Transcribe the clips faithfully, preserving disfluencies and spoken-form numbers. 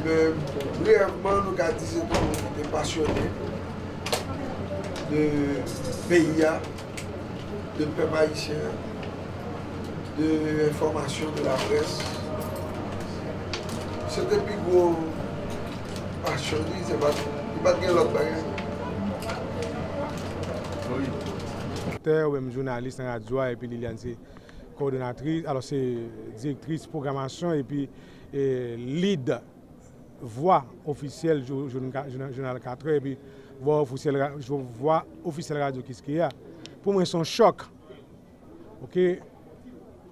Briyèvman, nou ka di se te yon moun ki te pasyone de peyi a, de pèp ayisyen an, de enfòmasyon, de laprès. Se te pi gwo pasyon li, se pa, li pa t gen lòt bagay. Wi. Redaktè ou menm jounalis nan radyo a, epi Liliane se kowòdonatris, alò se direktris pwogramasyon epi e, lead vwa ofisyèl jou- joun- jounal katrè epi vwa ofisyèl ra- jou- vwa ofisyèl radyo Kiskeya. Pou mwen se yon chòk. Oke,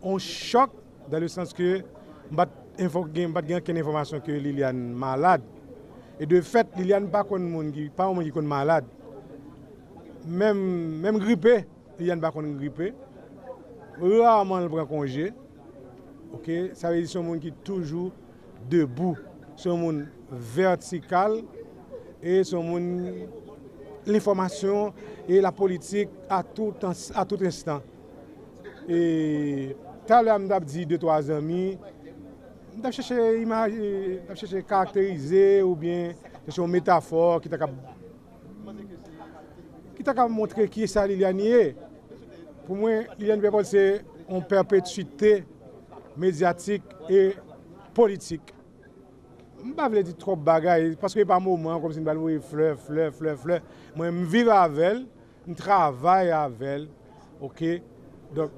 yon chòk dan le sans ke m pa t enfò- gen- m pa t gen okenn enfòmasyon ke Liliane malad. E de fèt, Liliane pa konn moun ki pa yon moun ki konn malad. Menm menm gripe, Liliane pa konn gripe. Raman l pran konje. Oke, sa vle di se yon moun ki toujou debou. Se yon moun vètikal e se yon moun lenfòmasyon e la politik a tout, a tout enstan. E talè a m t ap di de twa zanmi, m t ap chèche imaj, m t ap chèche karakterize oubyen chèche yon metafò ki ta kab ki ta ka montre kiyès Liliane ye. Pou mwen, Liliane Pierre Paul se yon pèpetwite medyatik e politik. M pa vle di twòp bagay, paske e pa moman an kòmsi m pral voye flè, flè, flè, flè. Mwen, m viv avè l, m travay avè l, oke? Donk,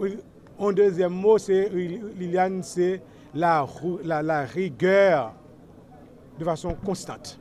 yon dezyèm mo, se Liliane, se la, la, la rigueur de façon constante.